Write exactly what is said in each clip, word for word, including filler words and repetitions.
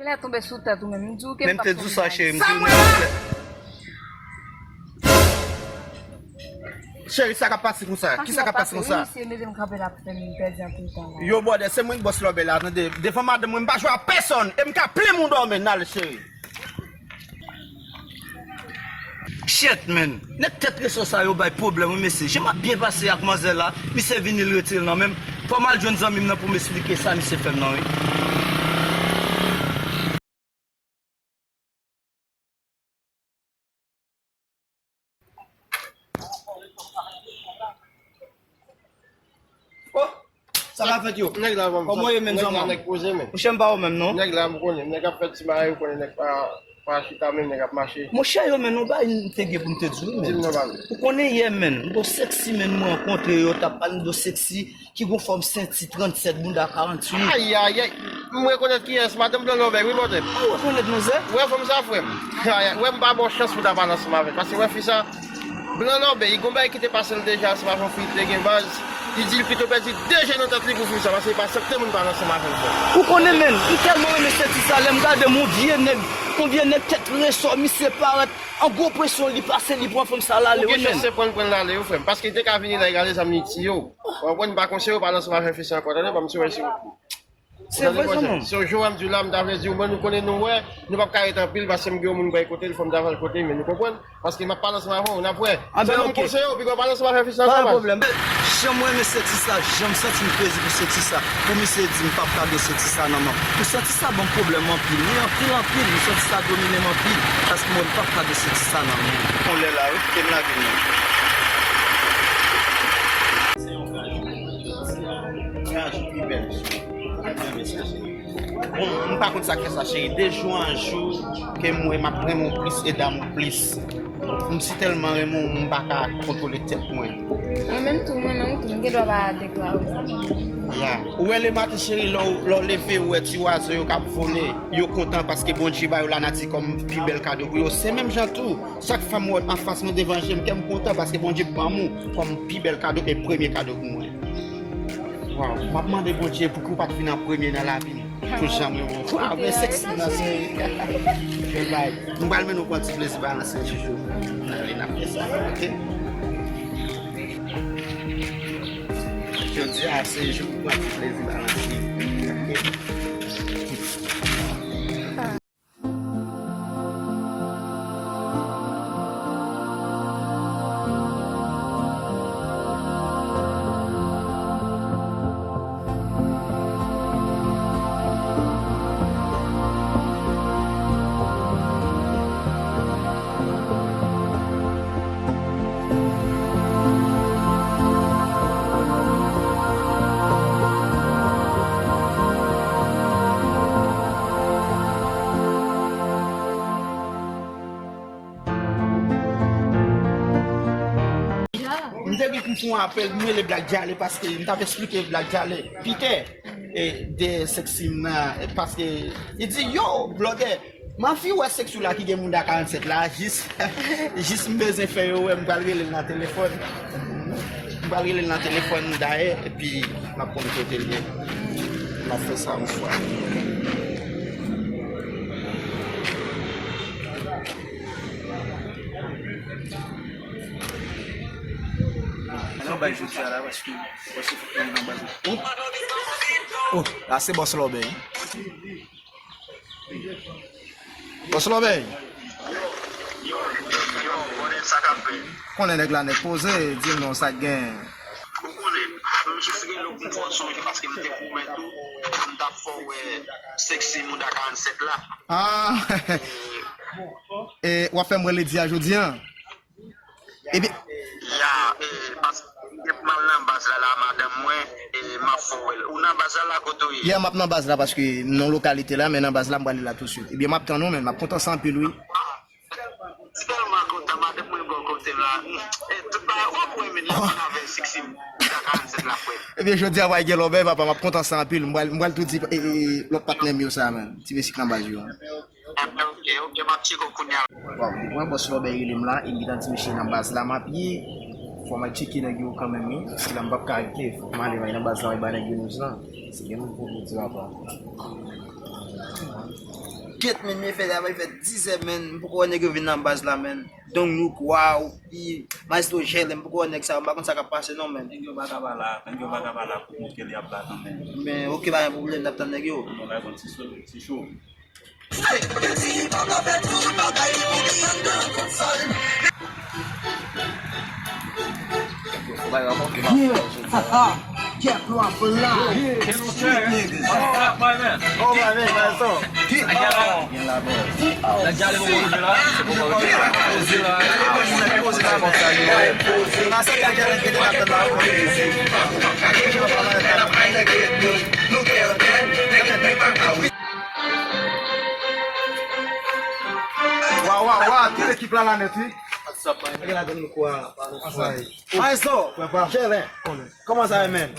Genlè tonbe sou tèt ou menm. M di w ke m p ap tonbe. Men m te di w sa, cheri, m di w nan. Cheri, sa k ap pase konsa? Kisa k ap pase konsa? Misye mete m kanpe la pou fè m pèdi anpil tan la. Yo, brother, se mwen k bòs lòbèy la, tande. Devan madanm mwen, m pa jwe a pèsonn. E m ka plen moun dòmi, n ale, cheri. Shit, man. Nèg tèt resò sa yo bay pwoblèm, wi, mesye. Jan m ap byen pase ak manzè la, misye vini, l retire l nan men m. Fò m al jwenn zanmi m nan pou m esplike sa misye fè m nan, wi. Oh, sa ka fèt yo? Nèg la, kòman w ye, menm zanmi? Nèg poze, men. Monchè, m pa wè w menm, non. Nèg la, m konnen. Nèg ap fè ti bagay, ou konnen nèg pa, pa chita menm, nèg ap mache. Monchè, yo, men, yon bagay m te gen pou m te di w, men. Di m non, baz. Ou konnen yè, men, m gon sexy, men, m rankontre yo, t ap pale m gon sexy. Ki gon fòm senti trannsèt, bounda karantuit. Ayayay, m rekonèt kiyès, madanm Blan Lòbèy, wi, brother. A, ou rekonèt manzè? Wè fanm sa, frè m. Ayay, wè m pa ba w chans pou w ta pale ansanm avè l. Paske wè fi sa, Blan Lòbèy, gon bagay ki te pase l deja ansanm avè yon fi li te gen baz. Li di l pito pèdi de je nan tèt li pou fi sa, paske li pa aksepte moun pale ansanm avè l, frè m. Ou konnen, men, m tèlman renmen senti sa, lè m gade m, yon vye nèg, yon vye nèg tèt resò, misye parèt. An gwo presyon, li pase, li pran fanm sa l ale, wi, men. Ou gen chans se pran l pran l ale, wi, frè m. Paske li te ka vini la, li gade zam li tiye w. Ou konprann, m pa konseye w pale ansanm avèk fi sa ankò, tande, ban m sou wè si w. Se vre, zanmi. Se yon jou, m di w la, m ta vle di w, men nou konnen nou wè, nou p ap ka ret anpil, paske m gen yon moun m pral kote l, fò m ta pral kote l, men nou konprann, paske m ap pale ansanm avè w, n ap wè. Zanmi, m konseye w, piga w pale ansanm avèk fi sa ankò, baz. Pa gen pwoblèm. Jan m renmen senti sa, jan m santi m plezi pou senti sa. Pou misye di m p ap ka gen senti sa nan men m. M santi sa ban m pwoblèm anpil, wi, anpil, anpil. M santi sa domine m anpil. Paske mwen, m p ap ka gen senti sa nan men m. Yon lè la, wi, kite m lage m nan. Se yon kajou, kajou pi bèl. Bon, m pa konn sa k fè sa, cheri. De jou an jou, ke m wè m ap renmen w plis e damou plis. M si tèlman renmen w, m pa ka kontwole tèt mwen. Mwen menm tou, mwen menm tou, m gen dwa pa deklare w sa. Ya. Ou wè lematen, cheri, lè w, lè w leve, ou wè ti wazo yo k ap vole, yo kontan paske Bondye ba yo lanati kòm pi bèl kado pou yo. Se menm jan tou, chak fwa m wè w anfas mwen devan je m, kè m kontan paske Bondye ban m ou kòm pi bèl kado e premye kado pou mwen. Waw, m ap mande Bondye pou ki w pa t vin an premye nan lavi m. Tout jan mwen bon. Waw, men sexy nan se. Bye. M pral mennen w pran ti plezi balanse joujou. N ale, n ap fè sa, oke? Jodi a se jou pou pran ti plezi balanse. Oke? M te gen pou m fè yon apèl, m rele Black Djale paske m t ap eksplike Black Djale, Peter, e, de sexy m nan, e, paske li di, yo, blòdè, m anvi wè sexy w la ki gen bounda karannsèt la, jis, jis m bezwen fè yo wè, m pral rele l nan telefòn. M pral rele l nan telefòn dayè, epi m ap konn kote l ye. M ap fè sa yon fwa. Sa w bay jodi a la, paske, paske fòk mwen nan baz la. Oh, la se bòs Lòbèy. Bòs Lòbèy. Konnen nèg la nèk poze, di m non sa k gen. Ou konnen, m jis rele w pou m fè w sonje paske m te pwomèt ou, m t ap fè w wè seksi mouda karannsèt la. Ah, e w ap fè m wè Lady a jodi a? Ebyen, ya, e, paske m te pral nan baz la, la, madanm mwen, e, m ap fè w wè l. Ou nan baz la, la, kote w ye? Yeah, m ap nan baz la paske m nan lokalite la, men nan baz la, m prale la tousuit. Ebyen, m ap tann ou, men m ap kontan sa anpil, wi. Tèlman kontan, madanm mwen bò kote m la. E, tout bagay, w ap wè, men, lè m vin avè seksi mouda karannsèt la, frè. Ebyen, jodi a, va gen lòbèy, papa, m ap kontan sa anpil. M pral, m pral tou di, e, e, lòt patnè m yo sa, men. Ti mesye k nan baz yo. Ebyen, oke, oke, m ap tcheke w kounye a. Waw, depi mwen bòs lòbèy rele m la, e m gentan di mesye nan baz la m ap ye. Fò m al tcheke nèg yo kanmenm, wi. Paske la m p ap ka rete. Fòk m ale, m ale nan baz la, m al ba nèg yo news lan. Se gen moun pou di apa. Kèt, men, men fè travay fè dizè, men, m poko wè nèg yo vin nan baz la, men. Don Nouk, waw, pi Maestro Jèlè, m poko wè nèg sa yo, m pa konn sa k ap pase non, men. Nèg yo pa ka pa la, nèg yo pa ka pa la pou moute li ap la kanmenm. Men, oke, pa gen pwoblèm, n ap tann nèg yo. Non, la, bon, ti cho, ti cho. Yeah, haha, Kèt lwa fè la. Street niggas. Oh, my man, my son. Waw, waw, waw, tout ekip la la nèt, wi. Maestro, Jelen, kòman sa ye, men?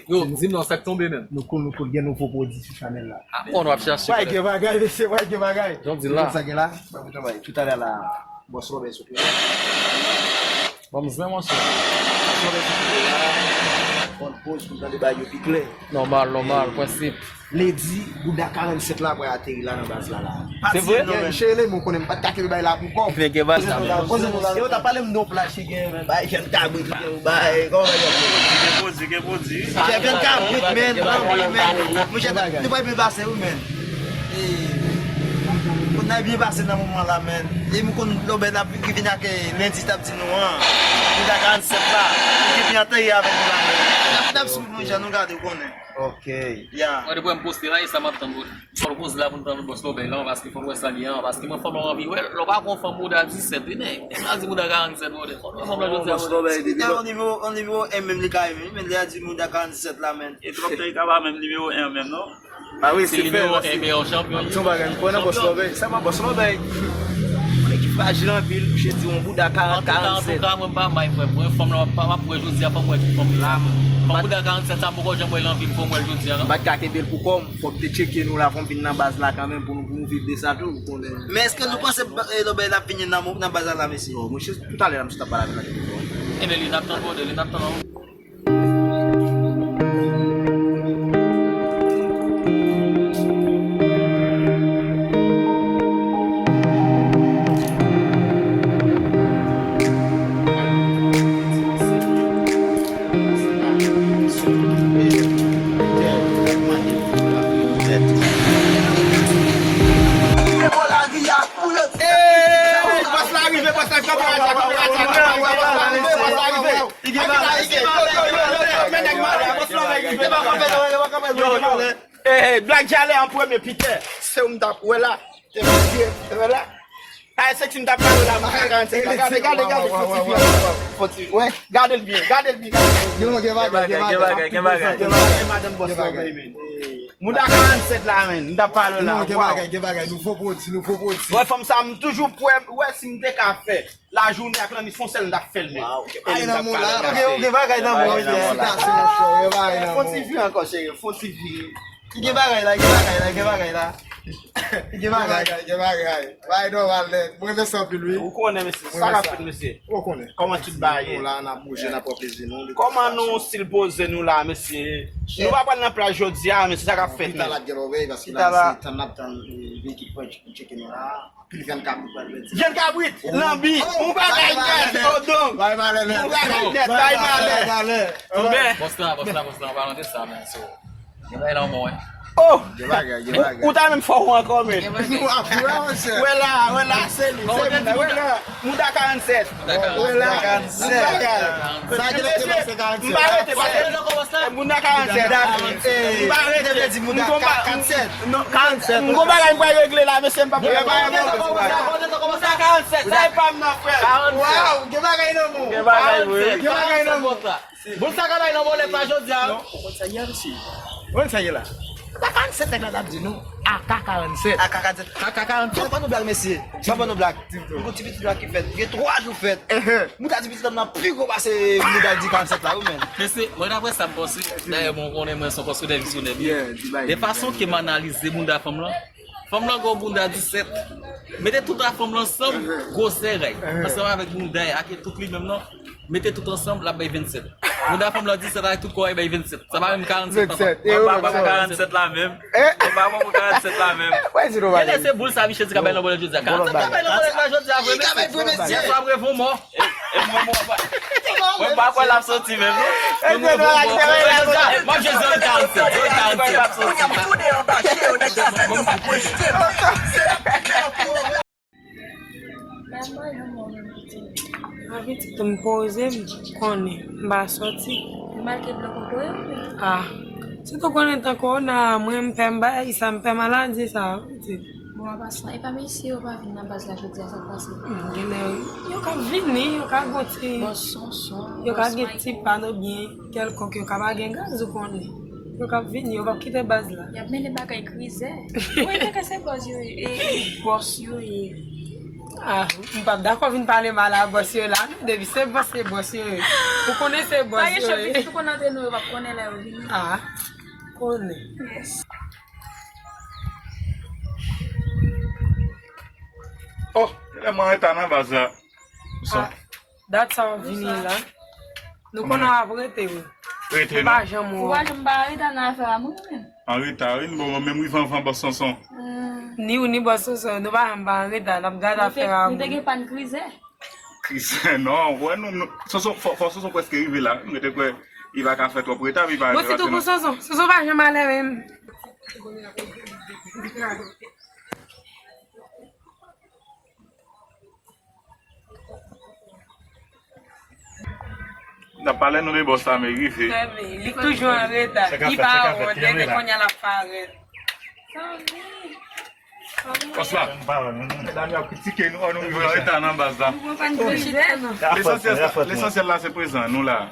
Yo, di m non, sa k tonbe, men. Nou cool, nou cool, gen nouvo pwodui sou chanèl la. Ah, bon, w ap chache. Wè, gen bagay, mesye, wè, gen bagay. Jan w di la. Sa gen la? Toutalè la, bòs Robert sou pye. Ban m zen, monchè. Bòs Robert sou pye la. Pran poz pou n tande bagay yo pi klè. Nòmal, nòmal, prensip. Lady, bouda karannsèt la pral ateri la nan baz la la. Se vre? Chele, mwen konnen m pa t ka kenbe bay la pou kò m. Poze nou la, poze nou la. Yo ta pale m de yon plas ki gen bay jèn kabrit, li gen yon bay, kòman yo di? Gen pwodui, gen pwodui. Jèn kabrit, men, men, men. Mwen jèn, nou pa byen pase, wi, men. E, moun nan byen pase nan moman la, men. E m konn lòbèy la ki vin ak, eh, lendi t ap di nou an. Bouda karannsèt la, li te byen ateri avèk nou la, men. N ap, n ap swiv nou jan nou gade, ou konnen. Ok. Ya. Mwen depi m poste la, e sa m ap tann pou fò l poze la pou n tann bòs lòbèy la, paske fò l wè sa li an, paske mwen fanm lan anvi wè l, lè w pa gon fanm bouda disèt, wi, nèg. Nèg la di bouda karannsèt, bòs lòbèy. Bòs lòbèy, depi lè w nivo, w nivo en menm li ka rive, men lè a di bouda karannsèt la, men. E twòp tan li ka ba menm nimewo en an menm, non? Ah wi, se fè, nimewo en meyè chanpyon. Ti bagay, m kwè nan bòs lòbèy. Sèlman bòs lòbèy. Moun ki frajil anpil, misye di yon bouda karant, karant-sèt. Antouka, antouka, mwen pa may, frè. Mwen fanm lan, pa, m ap wè jodi a, fò m wè ki fanm li la. Fanm bouda karant-sèt sa, m poko janm wè l anvi m, fò m wè l jodi a. M pa t ka kenbe l pou kò m, fò m te tcheke nou la, fò m vin nan baz la kanmenm pou nou, pou nou viv de sa tou, ou konnen. Men èske nou panse, eh, lòbèy la ap vini nan, nan baz la, la, mesye? Non, mwen, toutalè la, misye t ap pale avè m nan telefòn. Ebyen, li n ap tann, brother, li n ap tann, non. Ey, bòs la rive, bòs la rive, bòs la rive, bòs la rive. Li gen bagay, li gen bagay. Yo, yo, yo, yo, men nèg malè, bòs la rive. Yo, yo. Eh, eh, Black Jalè an premye, Pitè. Se ou m t ap wè la. Te vizye, te wè la. Ay, seksi m t ap pale la, mouda karannsèt la. Gade, gade, gade, fon ti fi an. Fon ti, wè, gade l byen, gade l byen, gade l byen. Gen bagay, gen bagay, gen bagay. Gen bagay, madanm bòs la, men. Mouda karannsèt la, men. M t ap pale la. Gen bagay, gen bagay, nouvo pwodui, nouvo pwodui. Wè, fanm sa, m toujou prè, wè, si m te ka fè lajounen ak lannuit, se yon sèl m t ap fè l, men. Ay, nan mou la, ou gen, ou gen bagay nan mou, wi. Felisitasyon, monchè, ou gen bagay nan mou. Fon ti vi ankò, cheri, fon ti vi. Ki gen bagay la, gen bagay la, gen bagay la. Ki gen bagay. Gen bagay, gen bagay. Bagay nòmal nèt. Mwen renmen sa anpil, wi. Ou konnen, mesye, sa k ap fèt, mesye? Ou konnen. Kòman tout bagay ye? Nou la, n ap bouje, n ap pran plezi nou. Kòman nou stil poze nou la, mesye? Nou pa pral nan plaj jodi a, mesye, sa k ap fèt, men? Pita la gen lòbèy, paske la, se tann n ap tann, eh, veyikil pou tcheke nou la. Anpil vyann kabrit pral pèdi. Vyann kabrit, lanbi, yon bagay nèt, odon. Bay malè nèt. Yon bagay nèt, bay malè. Bòs la, bòs la, bòs la, an palan de sa, men, so, gen bagay nan men w, wi. Oh! Ou ta menm fò ou ankò, men. Wè la, wè la, se li, se li, wè la. Mouda karannsèt. Wè la, mouda karannsèt. M pa rete, paske mouda karannsèt. M pa rete, m di mouda karannsèt. Non, karannsèt. M gon bagay m pral regle la, mesye, m pa pral. Mouda karannsèt, sa e pa m nan, frè. Waw, gen bagay nan men w. Gen bagay, wi. Gen bagay nan men w. Boul sa ka bay nan bòlèt la jodi a. Non, ou konn sa ye, mesye. Ou konn sa ye la. A K karannsèt nèg la t ap di nou. A K karannsèt. A K karannsèt. A K karannsèt. Sa pa nou blag, mesye. Sa pa nou blag. M gon ti pitit la ki fèt. Gen twa jou fèt. Mouda ti pitit la nan pi gwo pase mouda di karannsèt la, wi, men. Mesye, mwen daprè sa m panse, dayè mwen konnen mwen se yon paske de vizyonè byen. De fason ke m analize mouda fanm lan, fanm lan gon bounda disèt. Mete tout a fanm lan ansanm, gwosè y, ansanm avèk bounda y, ak tout li menm nan, mete tout ansanm, l ap bay vennsèt. Bounda fanm lan disèt avèk tout kò y bay vennsèt. Sa pa menm karannsèt, papa. Mwen pa pran karannsèt la menm. Mwen pa pran karannsèt la menm. Genlè se boul sa misye di ka bay nan bòlèt jodi a. Karannsèt ka bay nan bòlèt la jodi a, vre mesye. Yè swa m reve yon mò. E, e mwen, mwen pa, mwen pa kwè l ap soti menm, non. Pou nou, pou nou, pou nou, m ap jwe zero karannsèt, zero karannsèt. Mwen pitit, m poze, m konnen, m pa soti. Ou manke blo koko yo? Ah, si t ou konnen tan kowona, mwen m pè m bay sa, m pè maladi sa, pitit. Bon, an pasan, e pa mesye yo pa vin nan baz la jodi a, sa k pase? Hmm, genlè, yo ka vini, yo ka gon ti, bòs Sonson, yo ka gen ti pàn oubyen kèlkonk, yo ka pa gen gaz, ou konnen. Yo ka vini, yo p ap kite baz la. Y ap mennen bagay krizè. Ou wè ke se bòs yo ye, e, e, bòs yo ye. Ah, m p ap dakò vin pale mal a bòs yo la, non, depi se bòs, se bòs yo ye. Ou konnen se bòs yo ye. Pa gen chòp, pitit, ou konn antre nou, yo p ap konnen lè yo vini. Ah, konnen. Yes. Oh, genlè m anreta nan baz la. Bonswa. Ah, dat sa w vini la. Nou konnen w ap rete, wi. Rete, non? Ou pa janm wè. Ou pa janm pa anreta nan afè a moun, menm. Anreta, wi, bon, mwen menm rive anvan bòs Sonson. Ni ou, ni bòs Sonson, nou pa janm pa anreta, n ap gade afè a moun. Nou te gen pàn krizè. Krizè, non, wè, nou, nou, Sonson, fò, fò Sonson prèske rive la, wi, mwen te kwè li pa ka fè twòp reta, men li pa rive. Bon, sitou pou Sonson, Sonson pa janm alè menm. N ap pale nou de bòs la, men rive. Li toujou an reta. Li pa wont, men kounye a l ap parèt. Bòs la. Medam yo ap kritike nou, oh, nou rive an reta nan baz la. Lesansyèl, lesansyèl la se prezan, nou la.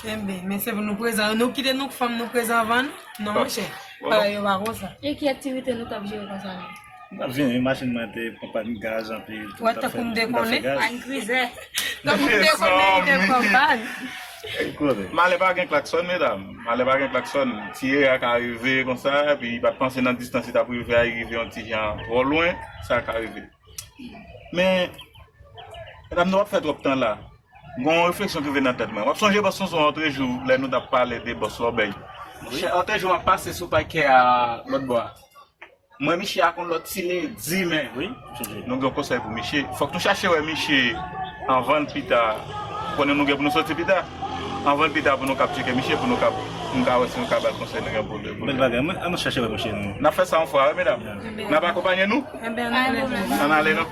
Enben, men se pou nou prezan. Nou kite nou fanm nou prezan anvan nou. Non, monchè. Bagay yo pa konsa. E ki aktivite nou t ap jere konsa menm? M t ap vini, machin mwen te pran pàn gaz anpil. Wè, tankou m dekonnen. Pàn krizè. Tankou m dekonnen, li te pran pàn. Malè pa gen klaksòn, medam. Malè pa gen klaksòn. Ti ere a ka rive konsa, epi li pa t panse nan distans li t ap rive a, li rive yon ti jan twò lwen, sa ka rive. Men, medam, nou p ap fè twòp tan la. Gon refleksyon ki vin nan tèt mwen. W ap sonje bòs Sonson otrejou, lè nou t ap pale de bòs Lòbèy? Monchè, otrejou m ap pase sou pakè a lòt bò a. M wè Miche ak yon lòt ti ledi, men. Wi, m sonje. Nou gen yon konsèy pou Miche. Fòk nou chache wè Miche anvan l pita. Konnen nou gen pou nou soti pita. Anvan l pita pou nou kab tcheke Miche, pou nou kab, pou nou ka wè si nou ka ba l konsèy nou gen pou li. Bèl bagay. Mwen, ann nou chache wè Miche, nou. N ap fè sa yon fwa, wi, medam. N ap akonpanye nou? Ann ale, non.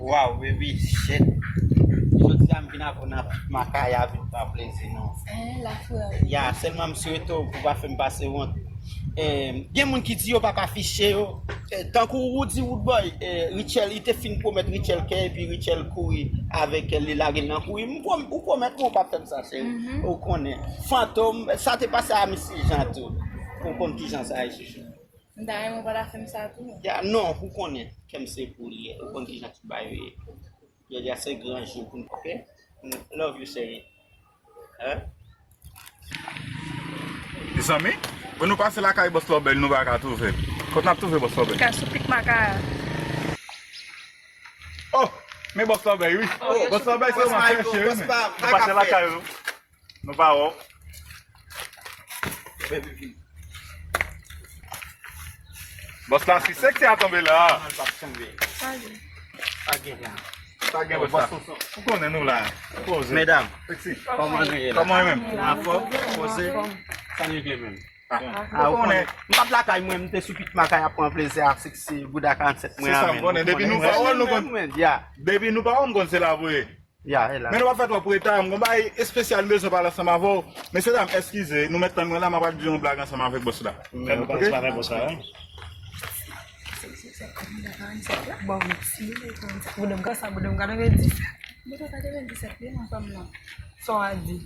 Waw, baby, shit. Jodi a m vin avè w nan makaya vin pran plezi nou. Eh, la frè. Ya, sèlman m swete w pou w pa fè m pase wont. Eh, gen moun ki di yo pa ka fiche yo. Eh, tankou Roody Roodboy, eh, Rutshelle, li te fin pwomèt Rutshelle kè, epi Rutshelle kouri avèk kè l, li lage l nan kouri. M pwom-, ou pwomèt mwen ou p ap fè m sa, cheri. Ou konnen. Fantom, sa te pase a Missy Jean tou. Ou konn kijan sa ye, chouchou. M ta renmen w pa ta fè m sa tou. Ya, non, ou konnen, kè m se pou li ye. Ou konn kijan tout bagay yo ye. Jodi a se gran jou pou nou, oke? Love you, cheri. Hein? Mezanmi, pou nou pase lakay bòs Lòbèy, nou pa ka twouve l. Kot n ap twouve bòs Lòbèy? Ka sou pik makaya. Oh, men bòs Lòbèy, wi. Oh, bòs Lòbèy se yon chèche, wi, men. Nou pase lakay ou. Nou pa wè w. Bòs la, si seksi a tonbe la. Sa gen la. Pa gen bòs la. Ou konnen nou la. Poze. Medam, Seksi, kòman nou ye la? Kòman e menm? Anfòm, poze. Sa n regle menm? Ah, ou konnen, m pa t lakay mwen, m te sou pit makay ap pran plezi ak Seksi, bouda karannsèt mwen an men. Se sa m konnen, depi nou pa wè l, nou konn. Ya. Depi nou pa wè l, m konn se la vre. Ya, e la. Men nou pa fè twòp reta, m gon bagay espesyal m bezwen pale ansanm avè w. Mesye dam, eskize, nou mèt tann mwen la, m ap al di yon blag ansanm avèk bòs la. Fè nou pale ansanm avèk bòs la, wi. Bon, mèsi, bouda karannsèt la. Bouda m gras sa, bouda m katrevenndisèt. Bouda katrevenndisèt, wi, non, fanm nan. Sa w a di?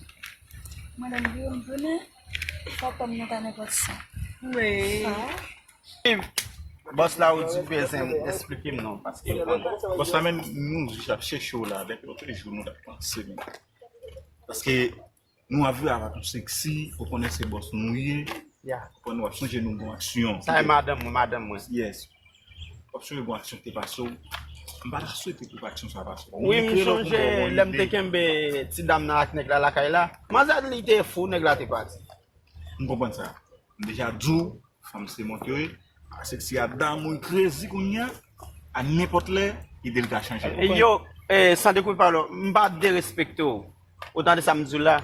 Madanm vire m tounen. Sa fanm nan ta nenpòt sa. Wi. Bòs la ou di bezwen esplike m non, paske m konnen. Bòs la, men nou jis ap chèche w la, depi lòt jou nou t ap panse nou. Paske nou ap viv avèk yon Seksi, ou konnen se bòs nou ye. Ya. Ou konnen w ap sonje nou bon aksyon. Sa e madanm mwen, madanm mwen. Yes. W ap sonje bon aksyon ki te pase w. M pa ta swete pou aksyon sa pase w. Wi, m sonje lè m te kenbe ti dam nan ak nèg la lakay la. Manzè li te fou, nèg la te pati. M konprann sa. M deja di w, fanm se mwen ki yo ye. A Seksi a damou krezi kounye a, a nenpòt lè, ide l ka chanje. Yo, eh, san dekoupe pale w, m pa derespekte w. Ou tande sa m di w la?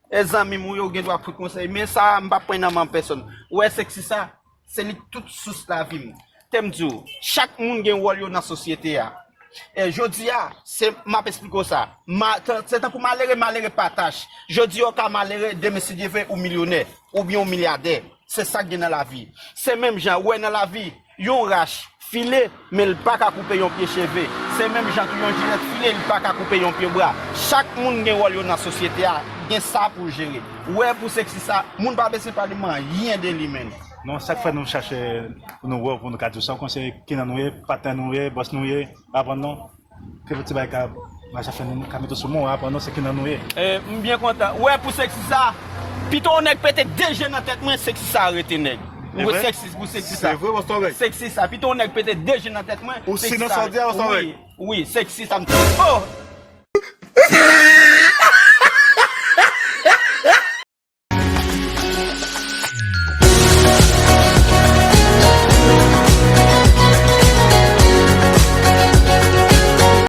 E zanmi m ou yo gen dwa kout konsèy, men sa a, m p ap pran nan men pèsòn. Ou wè Seksi sa, se li k tout sous lavi m. Te m di w, chak moun gen wòl yo nan sosyete a. E jodi a, se, m ap esplike w sa. Ma-, tan-, se tankou malere, malere pa tach. Jodi a, ou ka malere, demen, si Dye vle, ou milyonè, oubyen ou milyadè. Se sa k gen nan lavi. Se menm jan, ou wè nan lavi, yon rach file, men l pa ka koupe yon pye cheve. Se menm jan tou yon jilèt file, li pa ka koupe yon pye bra. Chak moun gen wòl yo nan sosyete a, gen sa pou jere. Ou wè pou Seksi sa, moun pa bezwen pale m anyen de li, menm. Non, sa k fè nou chache pou nou wè w, pou nou ka di w sa w konse, kinan nou ye, patnè nou ye, bòs nou ye, aprann nou. Ke ti bagay ka mache fè nou ka mete sou mwen, aprann nou se kinan nou ye. Eh, m byen kontan. Ou wè pou Seksi sa, pito yon nèg pete de je nan tèt mwen, Seksi sa rete nèg. Pou Seksi, pou Seksi sa. Se vre, bòs la, wi. Seksi sa, pito yon nèg pete de je nan tèt mwen. Ou si nan sa w di a, bòs la, wi. Wi, Seksi sa m te. Oh!